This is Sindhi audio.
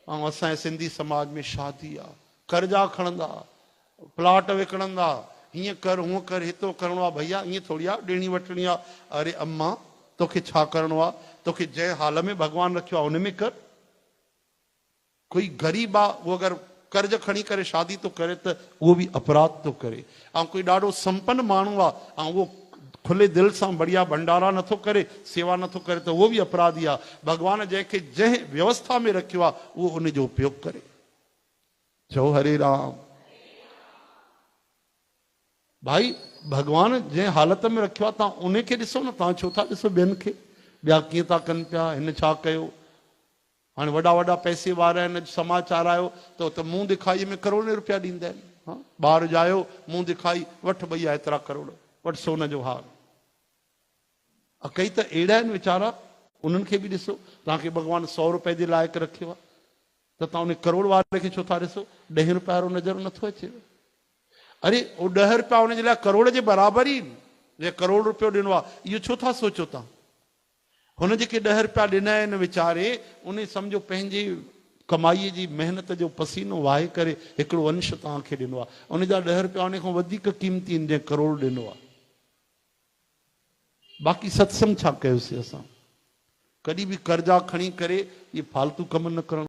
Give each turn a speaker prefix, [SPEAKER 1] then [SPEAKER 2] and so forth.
[SPEAKER 1] ۽ اسان جي سنڌي سماج ۾ شادي آ، قرضا کڻندا، پلاٽ وڪڻندا، هيئن ڪر هونئن ڪر، هتو ڪرڻو آ، ڀئيا ائين ٿوري آ، ڏيڻي وٺڻي آ. اري اما توکي ڇا ڪرڻو آ، توکي جنهن حال ۾ ڀڳوان رکيو آ ان ۾ ڪر. ڪوئي غريب آ اهو اگر قرض کڻي ڪري شادي ٿو ڪري ته اهو به اپراڌ ٿو ڪري ۽ ڪوئي ڏاڍو سمپن ماڻهو آ ۽ اهو کلي دل سان بڙيا ڀنڊارا نٿو ڪري، سيوا نٿو ڪري ته اهو به اپراڌي آ. ڀڳوان جنهن کي جنهن ويوسٿا ۾ رکيو آ اهو ان جو اپيوگ ڪري. چئو هري رام. ڀائي ڀڳوان جنهن حالت ۾ رکيو آ توهان ان کي ڏسو نه توهان ڇو ٿا ڏسو ٻين کي ٻيا ڪيئن ٿا ڪن پيا هن ڇا ڪيو. هاڻي وڏا وڏا پئسي وارا آهن اڄ سماچار آيو ته اتي منهن دکائي ۾ ڪروڙين روپيا ڏيندا آهن ها ٻار ڄايو منهن دکائي وٺ ڀئيا ايترا ڪروڙ وٺ سون جو هار ڪئي ته اهڙا آهن ويچارا انهن کي به ڏسو توهان کي ڀڳوان سو روپئي جي لائق رکيو آهي ته توهان ان ڪروڙ واري کي ڇو ٿا ڏسو ڏهين روپئي وارو نظر نٿو اچي اري اهو ڏهه روپيا ان جي لاء ڪروڙ جي برابر ئي جي ڪروڙ روپيو ڏنو آهي اهو ڇو ٿا سوچو توهان هن جيڪي ڏهه رپيا ڏنا آهن ويچاري انهي سمجهو پنهنجي ڪمائي جي محنت جو پسينو وهائي ڪري هڪڙو انش توهان کي ڏنو آهي. ان جا ڏهه رپيا انهي کان وڌيڪ قيمتي آهن جنهن ڪروڙ ڏنو آهي. باقي ستسنگ ڇا ڪيوسين اسان؟ ڪڏهن به قرضا کڻي ڪري اهي فالتو ڪم نه ڪرڻ.